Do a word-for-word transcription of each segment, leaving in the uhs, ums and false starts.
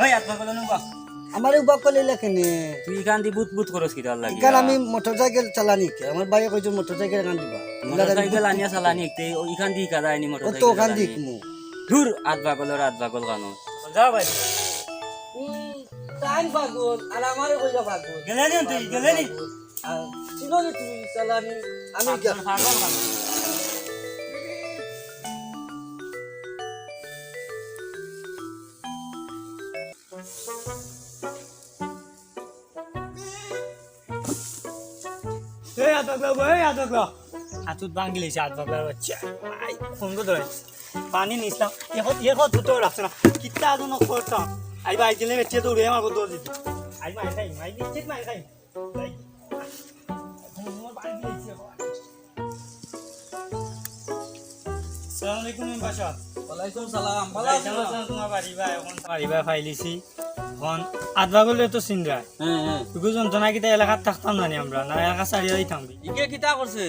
ওই আত পাগল, অনুবা। আমারে উবা করলে কেনে? তুই ইখান দি বুত বুত করস কিতার লাগি? ইখান আমি মোটরসাইকেল চালানি কে? আমার ভাইয়ে কইছে মোটরসাইকেল এখান দিবা। মোটরসাইকেল আনিয়া চালানি কে? তে ইখান দি হিকা যায়নি ও মোটরসাইকেল তো ওখান চালানি? দিক মু। ধুর, আত পাগল আর আত পাগল কানো। যা ভাই। উম, তাই পাগল, আর আমারে কইরা পাগল। গেলে নি তুই, গেলে নি? আর চিনো নি তুমি, চালানি? আমি গেলাম। পাগল কানো। এই আত পাগলা, এই আত পাগলা। আতুত ভাঙ্গি লইছে আত পাগলার বাচ্চা। আই, ফোন করে ধরে। পানি নিছলাম। এ হত, এ হত তো রাখছে না। কিতা আদু না করতাম। আই ভাই, দিলে বেটিয়ে তো উড়ে আমার কত দিত। আই মাই খাই, মাই নিশ্চিত মাই খাই। আসসালামু আলাইকুম মেম্বার সাব। ওয়ালাইকুম সালাম। ভালা আছো? ভালা আছো? তোমার বাড়ি বা এখন বাড়ি বা পাইলিছি। এখন আত পাগলে তো চিনরা। হ্যাঁ, হ্যাঁ। এগু যন্ত্রণা কিতা এলাকাত থাকতাম জানি আমরা, না এলাকা ছাড়িয়া যাইতাম কি? ইগে কিতা করছে?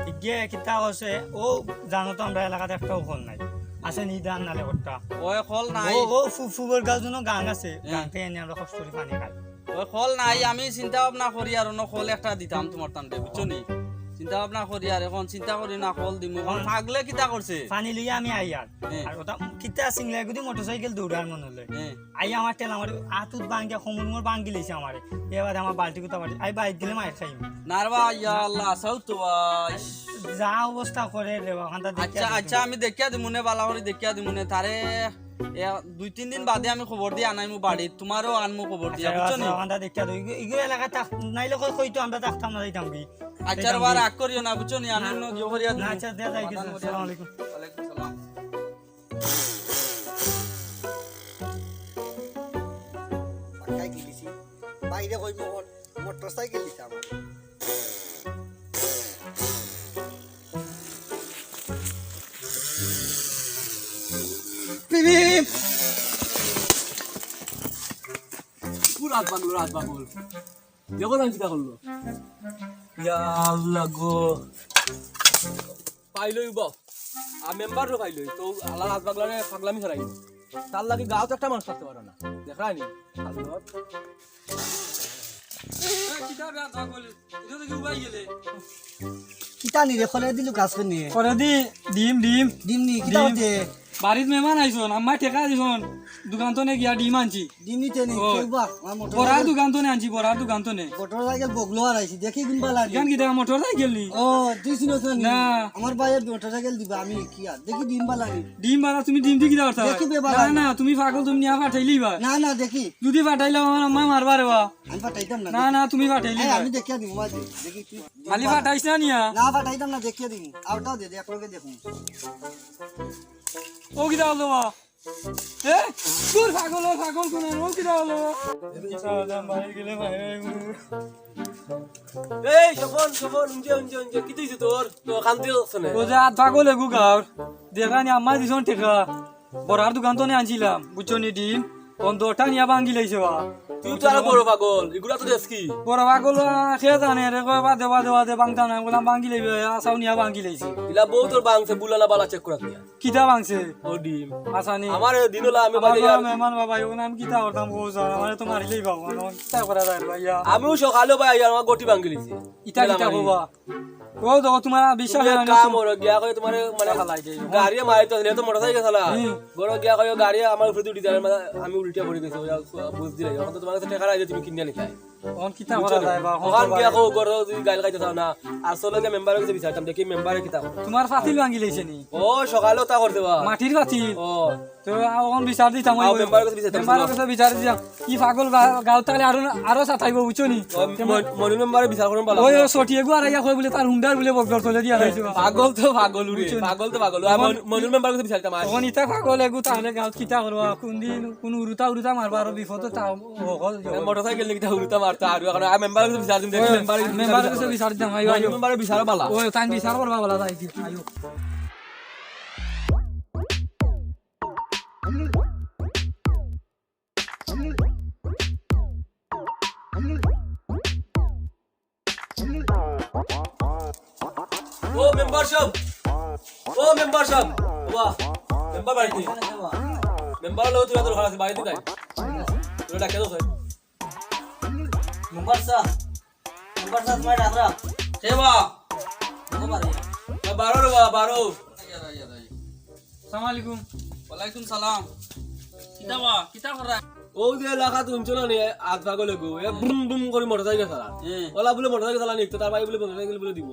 ইগে কিতা করছে? ও জানো তো আমরা এলাকাত একটাও খল নাই। আছে নি ধান নালে ভুট্টা। ওই খল নাই। ও, ও ফু-, ফুবর গাছ জন্য গাং আছে। হ্যাঁ। গাং থেকে এনে আমরা কষ্ট করি পানি খাই। ওই খল নাই, আমি চিন্তা ভাবনা করি আর অন্য খল একটা দিতাম তোমার তানরে, বুঝছো নি? চিন্তা ভাবনা করি আর এখন চিন্তা করি না খল দিমু। এখন পাগলে কিতা করছে? পানি লইয়া আমি আই আর। হ্যাঁ। আর ওটা কিতা সিংলা এগুদি মোটরসাইকেল দৌড়ার মনে হলে। হ্যাঁ। আই আমার ঠেলা আমার আতুত ভাঙ্গিয়া খমুর মোর ভাঙ্গি লইছে আমারে। এবার আমার বালতি কুতা বালতি। আই বাইক দিলে মায়ের খাইম। নারবা, ইয়া আল্লাহ, সাউথ তো ভাই। যা অবস্থা করে রে বাবা, খান্তা দেখিয়া আচ্ছা, দিমু। আচ্ছা, আমি দেখিয়া দিমুনে, বালা করি দেখিয়া দিমুনে। তারে এ, দুই তিন দিন বাদে আমি খবর দিয়া আনাইমু বাড়ি, তোমারও আনমু খবর দিয়া, আচ্ছা, বুঝছো নি? আচ্ছা, আমরা দেখিয়া দিই। ইগু, ইগু এলাকা থাক-, নাইলে কই, কইতো আমরা থাকতাম না, যাইতাম কি? আচ্ছা, যাইতাম বার কি? রাগ করিও না, বুঝছো নি? আমি না, অন্য কেউ করিয়া না, দিমু। আচ্ছা, দিয়া যাই গেছে। আসসালামু আলাইকুম। ওয়ালাইকুম সালাম। পাক্কাই কি দিছি? বাইরে কইমু অখন, মোটরসাইকেল দিতাম। পিপ, পিপ। পুরা আত পাগল, আত পাগল। দেখো না কিতা করলো। ইয়া আল্লাহ গো। পাইলই উবা। আর মেম্বারও পাইলই। তো আল্লাহ আত পাগলারে পাগলামি করাই। তার লাগি গাঁওত একটা মানুষ থাকতে পারে না। দেখায়নি। এই, কিতা বেয়া কথা কইলে? ইটা তো কি উবাই গেলে? কিতা নি রে, খরে দিলু কাজ করনি? খরে দি ডিম, ডিম। ডিম নি, কিতা ডিম। হতে? বাড়িত মেহমান আইছন, আম্মায় টেকা দিছন, দোকান তনে গিয়া ডিম আনছি। ডিম নিতে নি, ও। কেউ বা, আমার মোটর বড়ার সাইকেল, দোকান তনে আনছি, বড়ার দোকান তনে। মোটর সাইকেল বগলো আর আইছি, দেখি ডিম বালা নি। ইখান কিতা মোটর সাইকেল নি? ও, তুই চিনছ না নি? না। আমার ভাইয়ে মোটর সাইকেল দিবা, আমি কি আর? দেখি ডিম বালা নি। ডিম বালা, তুমি ডিম দি কিতা করতা? দেখি বে বালা না, নি। না, তুমি পাগল, তুমি নিয়া ফাটাইলিবা। না, না, দেখি। যদি ফাটাইলাও, আমার আম্মায় মারবা রে বা। আমি ফাটাইতাম না, না, দেখি। না, তুমি ফাটাইলি এই, না। আমি দেখিয়া দিমু, বাদ দে। দেখি তুই। খালি ফাটাইছ না নিয়া? না, ফাটাইতাম না, দেখিয়া দিমু। আওটা দে, দে, একলগে দেখমু। ও কিতা অইলো বা? এ? তোর পাগল, ও পাগল কোন? ও কিতা অইলো? এই, স্বপন, স্বপন, উঞ্জে, উঞ্জে, উঞ্জে। কিতা অইছে তোর? তো কান্দি আছে না? ও যে আত পাগল এগু গাঁওর। দেখরা নি আম্মায় দিছন টেকা। বড়ার দোকান তনে আনছিলাম, বুঝছো নি, ডিম? অন দশটা নিয়া ভাঙ্গি লাইছে বা। তুই তো আরো বড় পাগল, ইগুলা তো দেশ কি? বড় পাগল, আহ, কে জানে রে, কয় বাদে, বাদে, বাদে ভাঙতাম না, আমি কইলাম ভাঙ্গি লাইবে, আসাও নিয়া ভাঙ্গি লাইছে। ইলা বউ তোর ভাঙছে, বুলা না বালা চেক করা দিয়া। কিতা ভাঙছে? ও ডিম। আসানি। আমার এই দিন হলো আমি আমার বাদে বাবা ইয়ার মেহমান বাবা, এখন আমি কিতা করতাম, ও স্যার, আমারে তো মারিলেই বাবা, আমার কিতা করা যায় রে ভাইয়া? আমিও সকালে ভাই, আমার গটি ভাঙ্গি লাইছে। ইতা কিতা কবা? ও দেখো, তোমার বিশ্বাস তুমি হয় এক না, কাম তুমি করো, গিয়া কই তোমার মানে দেখা লাগে। গাড়ি মারি তো দিলে তো মোটরসাইকেল চালা। হুম। বড় গিয়া কই গাড়ি আমার উপরে উঠি যায়, মানে আমি উল্টে পড়ে গেছি, ওই বুঝ দিলে। এখন তো তোমার কাছে টেকা নাই যে তুমি কিনে নিতে। অখন কিতা করা যায় বা? অখন গিয়া কও, ঘরো যদি গাইল খাইতে চাও না। আর চলো যে মেম্বারর কাছে বিচারতাম, দেখি মেম্বারে কিতা করে। তোমার পাতিল ভাঙ্গি লাইছে নি? ও, সকালে তা করতে বা। মাটির পাতিল? ও। তো অখন বিচার দিতাম, ওই আও, মেম্বারর কাছে বিচার দিতাম, মেম্বারর কাছে বিচার দিতাম। ই পাগল গা-, গাঁওত থাকলে আরো, আরো সাতাইবো, বুঝছো নি? ও, ম-, মনির মেম্বারে বিচার করুন বালা। ওই, ওই, সটি এগু আর আইয়া কয় বুলে তার হুন্ডার বুলে বগর তলে দিয়া লাইছে বা। পাগল তো পাগল উড়ে, বুঝছো নি? পাগল তো পাগল। আর মন-, মনির মেম্বারর কাছে বিচার দিতাম, আয়। অখন ইতা পাগল এগু তাহলে গাঁওত কিতা করবা? কোন দিন কোন উরুতা উরুতা মারবা আরো বিপদে তা হকল। মোটরসাইকেল নিয়ে কিতা উরুতা মারতা আর এখন আমি মেম্বারর কাছে বিচার দিম, দেখি ওই, মেম্বারে মেম্বারর কাছে বিচার দিতাম, আইও, আইও। মেম্বারে বিচার বালা। ওই, তাই বিচার করবা বালা, তাই কি, আইও। ও মেম্বার সাব, ও মেম্বার সাব, বাহ, মেম্বার বাড়িত নাই। মেম্বার লগে তুই দরকার আছে, বাড়িত নাই। তোরা ডাকে তো ভাই। মেম্বার সাব, মেম্বার সাব, তোমার ডাকরা। কে বা? বলো বাড়ি। বা বারো রে বা, বারো। আসসালামু আলাইকুম। ওয়ালাইকুম সালাম। কিতা বা? কিতা কররা? ও যে এলাকাত হুনছো না নি, আধ পাগল এগু, এ বুম বুম করি মোটরসাইকেল চালায়। হ্যাঁ। ওলা বুলে মোটরসাইকেল চালানি, তো তার ভাই বুলে মোটরসাইকেল বুলে দিব।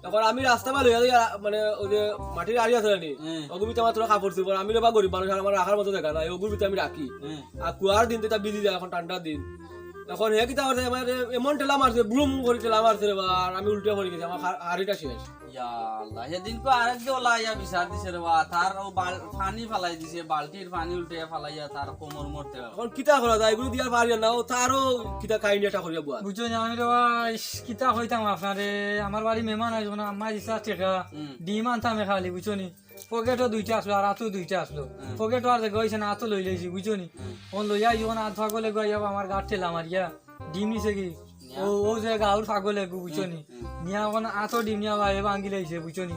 এখন আমি রাস্তা বায় লইয়া যাই, মানে, ওই যে মাটির আড়ি আছে না নি? হ্যাঁ। ওগুর ভিতরে আমার থুড়া কাপড় চোপড়, আমি রে বা গরিব মানুষ, আর আমার রাখার মতো জাগা নাই, ওগুর ভিতরে আমি রাখি। হ্যাঁ। আর কুয়ার দিন তো ইটা ভিজি যায়, এখন ঠান্ডার দিন। এখন হে কিতা করছে, আমার এমন ঠেলা মারছে, বুম করি ঠেলা মারছে রে বা, আর আমি উল্টে পড়ি গেছি, আমার হা-, হাড়িটা শেষ। ইয়া আল্লাহ, হেদিন কো আরেক গে ওলা আইয়া বিচার দিছে রে বা, তার ও বাল-, পানি ফালাই দিছে, বালতির পানি উল্টে ফালাইয়া তার কোমর মরতে। এখন কিতা করা যায়, এগুলো দিয়া পারি না, ও তারও কিতা কাহিনী একটা করিয়া বুয়া। বুঝছো না, আমি রে বা, ইস, কিতা কইতাম আপনারে, আমার বাড়ি মেহমান আইসবো না, আম্মা দিছা টেকা, হুম। ডিম আনতাম খালি, বুঝছো নি? পকেটও দুইটা আসলো, আর আতো দুইটা আসলো। হুম। পকেটও আর জাগা অইছে না, আতো লই লইছি, বুঝছো নি? হুম। ও লইয়া আইসবো না, আধ পাগল এগু আইয়া আমার গাত ঠেলা মারিয়া। ডিম নিছে কি? নিয়া। ও, ও যে গাউর পাগল এগু, বুঝছো নি? হুম, হুম। নিয়া এখন আতো ডিম নিয়া বাইরে ভাঙ্গি লাইছে, বুঝছো নি?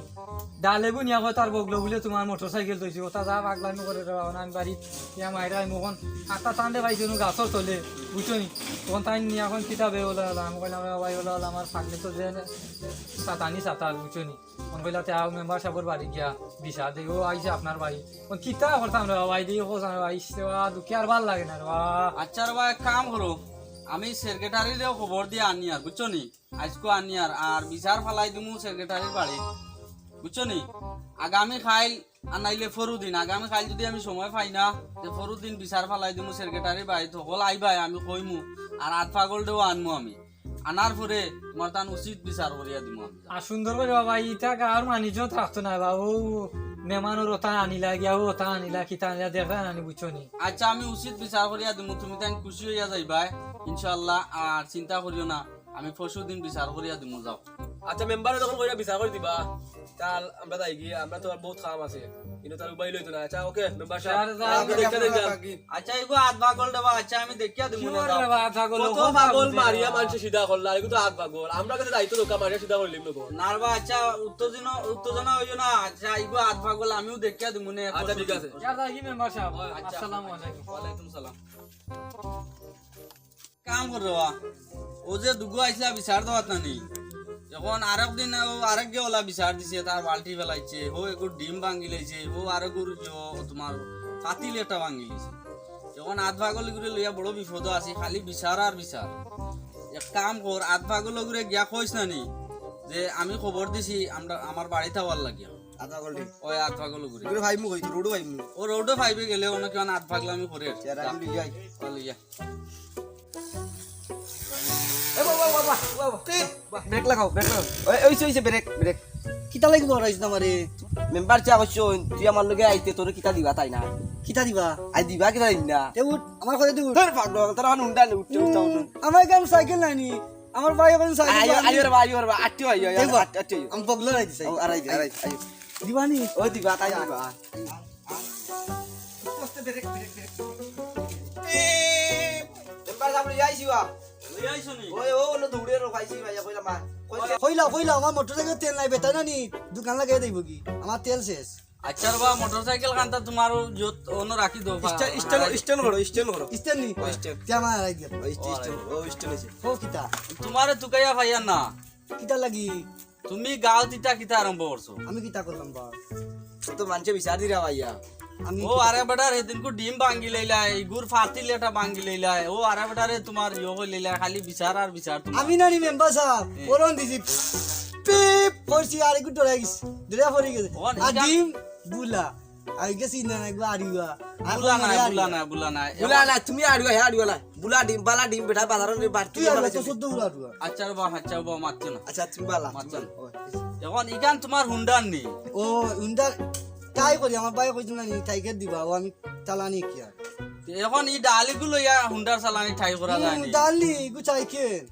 ডাল এগু নিয়া কয় তার বগলো বুলে তোমার মোটরসাইকেল থইছে, ওটা যা পাগলামি করে রে বাবা, আমি বাড়ি ইয়া মাইরা আইমু এখন। আটটা টানতে পাইছে নু গাছর তলে, বুঝছো নি? তখন তাই নিয়া এখন কিতা বে ওলা ওলা, আমি কইলাম, "রে বাবা, ওলা ওলা, আমার পাগলে তো যে সাতানি সাতার", বুঝছো নি? মন কইলা, "তে আও মেম্বার সাবর বাড়ি গিয়া বিচার দেই, ও আইছে আপনার ভাই।" ও কিতা করতাম রে বাবা, এই দিয়ে খোঁজ আমার ভাই, ইস রে বাবা, দুঃখে আর ভালা লাগে না রে বাবা। আচ্ছা রে বাবা, এক কাম করো, আমি সেক্রেটারিরেও খবর দিয়া আনিয়ার, বুঝছো নি? আইজকু আনিয়ার, আর বিচার ফালাই দিমু সেক্রেটারির বাড়ি, বুঝছো নি? আগামী খাইল আর নাইলে পরু দিন, আগামী খাইল যদি আমি সময় পাই না, তে পরু দিন বিচার ফালাই দিমু সেক্রেটারির বাড়ি, হকল আইবায় আমি কইমু, আর আধ পাগলরেও আনমু আমি। আনার পরে তোমার তান উচিত বিচার করিয়া দিমু আমি। আর সুন্দর করে বাবা, ইতা গাঁওর মানুষজন থাকতো না বাবা, ও মেহমানর ওটা আনিলা, গিয়া ও ওটা আনিলা, কিতা আনিলা, দেখরা নানি, বুঝছো নি? আচ্ছা, আমি উচিত বিচার করিয়া দিমু, তুমি তাইন খুশি হইয়া যাইবায়, ইনশাআল্লাহ। আর চিন্তা করিও না, আমি পরশু দিন বিচার করিয়া দিমু, যাও। আচ্ছা, মেম্বারে যখন কইরা বিচার করি দিবা, তাহলে আমরা যাই গিয়া, আমরা তো আর বহুত কাম আছে, কিন্তু তার উপায় লইতো না। আচ্ছা, ওকে, মেম্বার সাহেব, আর যা, আপনি দেখতে দেন যান। আচ্ছা, এগু আধ পাগল রে বা, আচ্ছা, আমি দেখিয়া দিমু কিওর না, যাও। রে বা, আধ পাগল, কত ও পাগল পাগল মারিয়া রে। মানষে সিধা করলা, এগু তো আধ পাগল। আমরা কাছে দায়িত্ব দরকার, মারিয়া সিধা করলিম না গো। না রে বা, আচ্ছা, উত্তেজনা, উত্তেজনা হইও না। আচ্ছা, এগু আধ পাগল, আমিও দেখিয়া দিমু নে। আচ্ছা, ঠিক আছে। ইয়া যাই কি মেম্বার সাহেব? আচ্ছা। আসসালামু আলাইকুম। ওয়ালাইকুম সালাম। কাম কর রে বা। ও যে দুগু আইসলা বিচার দেওয়াত নানি, এখন আরেক দিন ও আরেক গে ওলা বিচার দিছে, তার বালতি ফালাইছে, ও এগু ডিম ভাঙ্গি লাইছে, ও আরেকগুর ইয়ো তোমার পাতিল একটা ভাঙ্গি লাইছে। এখন আধ পাগল এগুরে লইয়া বড় বিপদ আছি, খালি বিচার আর বিচার। এক কাম কর, আধ পাগল ওগুরে গিয়া কইস নানি যে আমি খবর দিছি, আমরা, আমার বাড়িত আওয়ার লাগিয়া। আধ পাগল রে। ওই আধ পাগল ওগুরে। এগুরে ভাই মু কইতো, রোডও ভাই মু। ও রোডও ভাইবে গেলে অনেক কেমন আধ পাগলামি করে। চেহারা গুলি যাই। ও লইয়া। এ বাবা, বাবা, বাবা। ব্রেক লাগাও, ব্রেক লাগাও। ওই, ওই, ওই, ব্রেক, ব্রেক। কিতা লাগি বড়াইছ না আমারে? মেম্বার চা করছো, তুই আমার লগে আইতে তোরে কিতা দিবা তাই না? কিতা দিবা? আই দিবা কিতা দিন না? তে উঠ, আমার কথা তুই উঠ। তোর পাগল, তোর এখন উন্ডা নেই, উঠতে, উঠতে, উঠতে। আমার কাছে সাইকেল নাই নি। আমার ভাই এখন সাইকেল আইও, আইও রে ভাই, আইও রে ভাই, আটটি আইও, আইও, দেখবা? আটটি, আটটি আইও। আমি পাগল হয়ে দিছি। ও, আর আই, আর আই, আইও। দিবানি? ও দিবা, তাই দিবা। কষ্ট ব্রেক, ব্রেক, ব্রেক। এ, মেম্বার সাহেব লই আইছি বা। লই আইছো নি? ওই, ও, অন্য দৌড়ে রো পাইছি ভাইয়া, কইলাম মা। কইছে কইলা, কইলা, আমার মোটরসাইকেল তেল নাই, বেটা না নি, দোকান লাগাই দেব কি? আমার তেল শেষ। আচ্ছা রে বা, মোটরসাইকেল খানটা তোমার ও যত অন্য রাখি দেও, বা। স্ট্যান্ড, স্ট্যান্ড, স্ট্যান্ড করো, স্ট্যান্ড করো। স্ট্যান্ড নি? ও, স্ট্যান্ড। তে আমার আড়াই দিয়া। ওই স্ট্যান্ড, স্ট্যান্ড, ও, স্ট্যান্ড হইছে। ও, কিতা? তোমারে তুকাইয়া পাইয়ার না। কিতা লাগি? তুমি গাঁও তিতা কিতা আরম্ভ করছো? আমি কিতা করলাম বা? ও তো মানষে বিচার দিরা ভাইয়া। আমি ও কিতা আরে বেটার হেদিনকু ডিম ভাঙ্গি লইলা, ইগুর ফাতিল এটা ভাঙ্গি লইলা। ও আরে বেটারে তোমার ইয়ো কই লইলা, খালি বিচার আর বিচার তোমার। আমি নানি মেম্বার সাহেব, এ। ফোন দিছি। পিপ করছি আর একটু ডরাই গেছি। ডরা পড়ি গেছে। ওন আর ইটা ডিম বুলা। আই গেছি না, না, একবার আড়ুয়া। আর বুলা কোন নাই, আড়ুয়া? বুলা নাই, বুলা নাই। বুলা নাই, তুমি আড়ুয়া, হে আড়ুয়া নাই। বুলা ডিম, বালা ডিম, বেটা, বাজারো নি বাড়তি তুই আড়ুয়া, বালা তো ডিম। শুদ্ধ বুলা আড়ুয়া। আচ্ছা রে বা, আচ্ছা রে বা, মাতছো না। আচ্ছা, তুমি বালা। মাতছো না। ও। এখন ইখান তোমার হুন্ডার নি? ও, হুন্ডার তাই করি, আমার ভাই কইছিল না নি, তাইকে দিবা, ও আমি চালানি কি আর। এখন ই ডালিগুলো ইয়া হুন্ডার চালানি ঠাই করা হুম, যায়নি। ডালি, ইগু সাইকেল।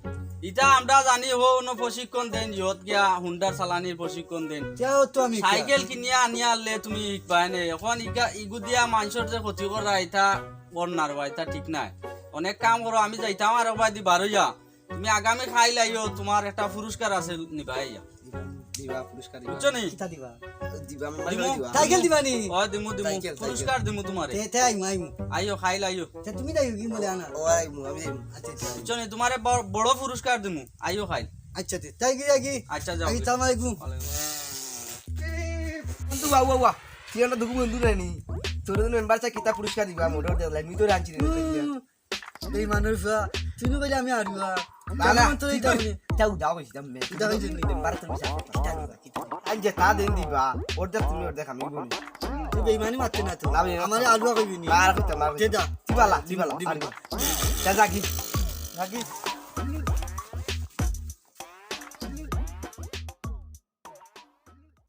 ইটা আমরা জানি, হো, অন্য প্রশিক্ষণ দেন, ইহত গিয়া হুন্ডার চালানির প্রশিক্ষণ দেন। কিয়া হতো আমি কিয়া? সাইকেল কিনিয়া আনিয়া আনলে তুমি শিখবায় নে। এখন ইগা, ইগু দিয়া মানষর যে ক্ষতি করা, ইটা বর নারবা, ইটা ঠিক নাই। অনেক কাম করো, আমি যাইতাম আর একবার দি বারইয়া। তুমি আগামী খাইল আইও, তোমার একটা পুরস্কার আছে, নিবা আইয়া। দিবা, পুরস্কার দিবা। বুঝছো নি? কিতা দিবা? দিবা, আমার দিমু। দিবা। সাইকেল দিবা নি? ও দিমু দিমু। Cycle, cycle. পুরস্কার দিমু তোমারে। তে তে আইমু আইমু। আইও, খাইল আইও। তে তুমি যাইও কি বলে আনা? ও আইমু, আমি যাইমু। আচ্ছা আচ্ছা। বুঝছো নি? তোমারে বড়, বড় পুরস্কার দিমু। আইও খাইল। আচ্ছা তে তাই কি আগে? আচ্ছা যাও। আগে সালাম আলাইকুম। বন্ধু, ওয়া, ওয়া, ওয়া। তুই একটা দুঃখ বন্ধু রে নি। তোর জন্য মেম্বার চা কিতা পুরস্কার দিবা, মোটর দেখলাই, মি তো রাঞ্চি রে। এই মানুষ বা, তুমি কইলে আমি আরুয়া। না, না, তো এই দাও নি। যাও, যাও, কইছি, যাও, মে। যাও, যাও। মেম্বার তোর বিষয়, কিতা দিবা, কিতা দিবা? আজ যে তা দিন দিবা, অর্ধেক তুমি অর্ধেক আমি বলি। তুই বেইমানি মারতে না তো। না, বেইমানি আমারে আরুয়া কইবি নি। মার কথা, মার কথা। দে দা। দিবালা, দিবালা, দিবা। আর দিবা। যা, যা, কি? রাখি।